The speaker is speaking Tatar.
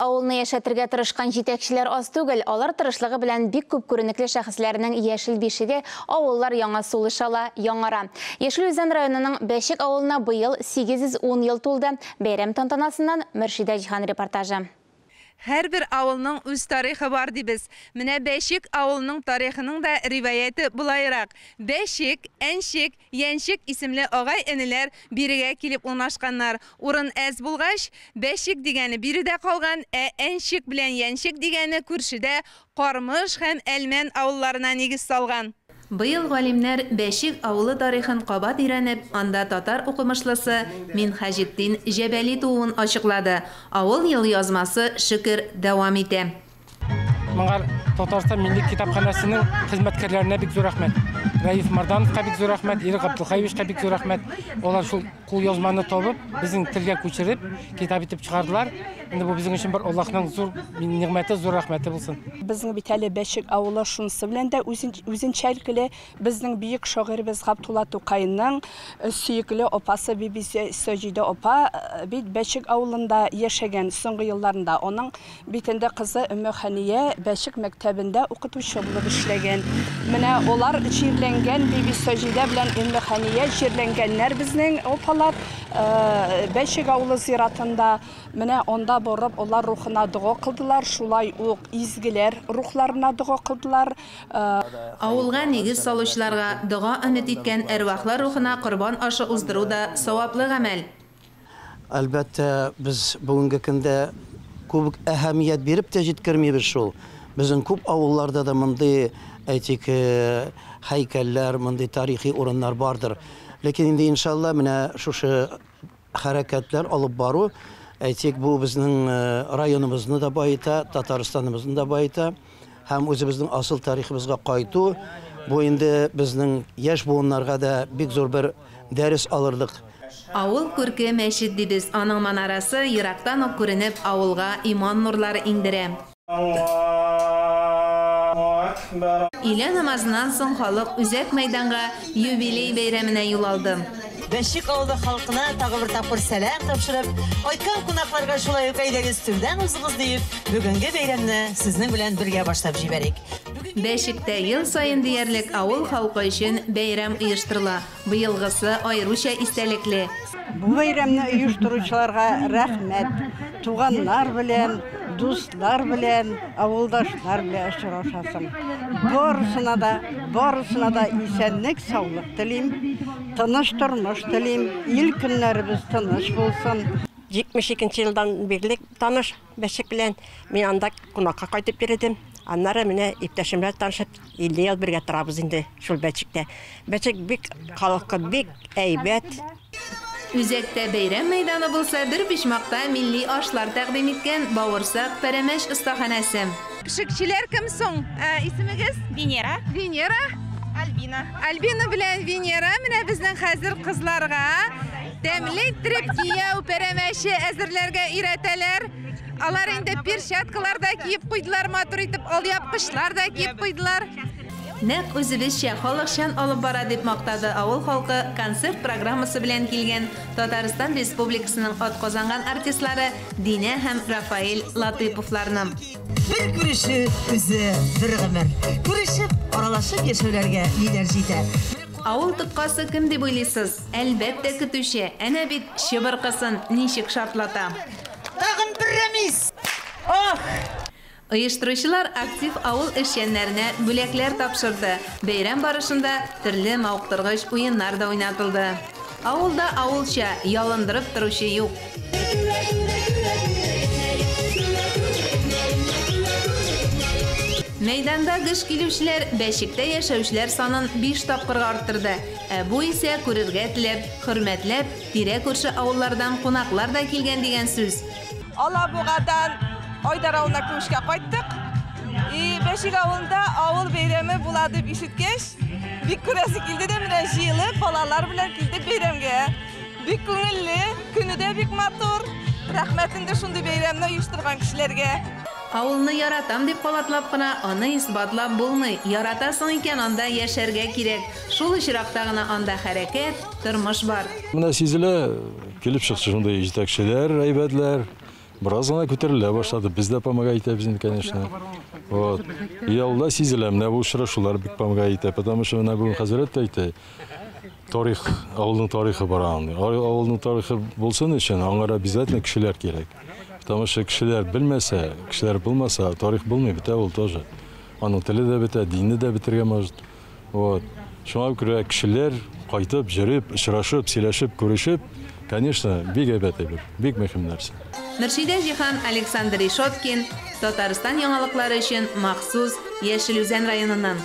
Авылны яшәтергә тырышкан җитәкчеләр аз түгел. Алар тырышлыгы белән бик күп күренекле шәхесләрнең яшел бишеге, авыллар яңа сулыш ала, яңара. Яшел Үзән районының Бәчек авылына быел 810 ел тулды. Бәйрәм тантанасыннан Мөршидә Җиһан репортажы. Һәрбер авылның үз тарихы бар дибез. Менә Бәчек авылының тарихының да риваяте болайрак. Бәчек, Әнчек, Янчек исемле агай-энеләр бирегә килеп урнашканнар. Урын әз булгач, Бәчек дигәне биредә калган, ә Әнчек белән Янчек дигәне күршедә Кармыш һәм Әлмән авылларына нигез салган. Быел галимнәр Бәчек авылы тарихын кабат өйрәнеп, анда татар укымышлысы Минһаҗетдин Җәбәли тууын ачыклады. Авыл елъязмасы, шөкер, дәвам итә. Моңар Татарстан Милли китапханәсенең хезмәткәрләренә бик зур рәхмәт. Рәиф Мардановка бик зур рәхмәт, Ирек Габделхәевичка бик зур рәхмәт. Алар шул кулъязманы табып, безнең телгә күчереп, китап итеп чыгардылар. Инде бу безнең өчен бер Аллаһның зур нигъмәте, зур рәхмәте булсын. Безнең бит әле Бәчек авылы шунысы белән дә үзенчәлекле, безнең бөек шагыйребез Габдулла Тукайның сөекле апасы Биби Саҗидә апа бит Бәчек авылында яшәгән соңгы елларында. Аның бит инде кызы Өммехәния Бәчек мәктәбендә укытучы булып эшләгән. Менә алар җирләнгән, Биби Саҗидә белән Өммехәния җирләнгәннәр безнең апалар Бәчек авылы зиратында. Менә анда барып, алар рухына дога кылдылар, шулай ук изгеләр рухларына дога кылдылар. Авылга нигез салучыларга, дога өмет иткән әрвахлар рухына корбан ашы уздыру да саваплы гамәл. Әлбәттә, без бүгенге көндә күп әһәмият биреп тә җиткермибез шул. Безнең күп авылларда да мондый, әйтик, һәйкәлләр, мондый тарихи урыннар бардыр. Ләкин инде, иншалла, менә шушы хәрәкәтләр алып бару, әйтик, бу безнең районыбызны да баета, Татарстаныбызны да баета һәм үзебезнең асыл тарихыбызга кайту, бу инде безнең яшь буыннарга да бик зур бер дәрес алырлык. Авыл күрке мәчет дибез, аның манарасы ерактан ук күренеп, авылга иман нурлары иңдерә. Өйлә намазыннан соң халык үзәк мәйданга юбилей бәйрәменә юл алды. Бәчек авылы халкына тагы бер тапкыр сәлам тапшырып, кайткан кунакларга шулай ук әйдәгез түрдән узыгыз диеп, бүгенге бәйрәмне сезнең белән бергә башлап җибәрик. Бәчектә ел саен диярлек авыл халкы өчен бәйрәм оештырыла. Быелгысы аеруча истәлекле. Бу бәйрәмне оештыручыларга рәхмәт. Туганнар белән, дуслар белән, авылдашлар белән очрашасың. Барысына да, барысына да исәнлек, саулык телим. Тыныч тормыш телим. Ил көннәребез тыныч булсын. 72 елдан бирле таныш Бәчек белән. Мин анда кунакка кайтып йөрдем. Аннары менә иптәшем белән танышып, 50 ел бергә торабыз инде шул Бәчектә. Бәчек бик халыкы бик әйбәт. Үзәктә бәйрәм мәйданы булса, бер почмакта милли ашлар тәкъдим иткән Бавырсак пәрәмәч остаханәсе. Пешекчеләр кем соң? Исемегез? Венера. Венера? Альбина. Альбина белән Венера менә безнең хәзер кызларга тәмле иттереп кияү пәрәмәче әзерләргә өйрәтәләр. Алар инде перчаткалар да киеп куйдылар, матур итеп алъяпкычлар да киеп куйдылар. Нәкъ үзебезчә, халыкчан алып бара, дип мактады авыл халкы концерт программасы белән килгән Татарстан Республикасының атказанган артистлары Динә һәм Рафаэль Латыйповларны. Бер күрешү үзе бер гомер. Күрешеп, аралашып яшәүләргә ниләр җитә. Авыл тоткасы кем дип уйлыйсыз? Әлбәттә, көтүче. Әнә бит чыбыркысын ничек шартлата. Тагын бер Рәмис! Ах! Оештыручылар актив авыл эшчәннәренә бүләкләр тапшырды. Бәйрәм барышында төрле мавыктыргыч уеннар да уйнатылды. Авылда авылча, ялындырып торучы юк. Мәйданда гөж килүчеләр Бәчектә яшәүчеләр санын биш тапкырга арттырды. Ә бу исә күрергә теләп, хөрмәтләп, тирә-күрше авыллардан кунаклар да килгән дигән сүз. Алабугадан Айдар авылына күмешкә кайттык. И Бәчек авылында авыл бәйрәме була дип ишеткәч, бик күрәсе килде дә менә җыелып балалар белән килдек бәйрәмгә. Бик күңелле, көне дә бик матур. Рәхмәт инде шундый бәйрәмне оештырган кешеләргә. Авылны яратам дип кабатлап кына, аны исбатлап булмый. Яратасың икән, анда яшәргә кирәк. Шул очракта гына анда хәрәкәт, тормыш бар. Менә сизелә, килеп чыкты шундый җитәкчеләр, әйбәтләр. Бераз гына күтәрелә башлады. Без дә помогать итәбез инде, конечно. Вот. И авылда сизелә, менә бу очрашулар бик помогать итә, потому что менә бүген хәзрәт тә әйтә, тарих, авылның тарихы бар аның. Авылның тарихы булсын өчен аңар обязательно кешеләр кирәк. Потому что кешеләр белмәсә, кешеләр булмаса, тарих булмый, бетә ул тоже. Аның теле дә бетә, дине дә бетергә может. Вот. Шуңа күрә кешеләр кайтып, йөреп, очрашып, сөйләшеп, күрешеп, конечно, бик әйбәт әйбер, бик мөһим нәрсә. Мөршидә Җиһан, Александр Решеткин, Татарстан яңалыклары өчен махсус Яшел Үзән районыннан.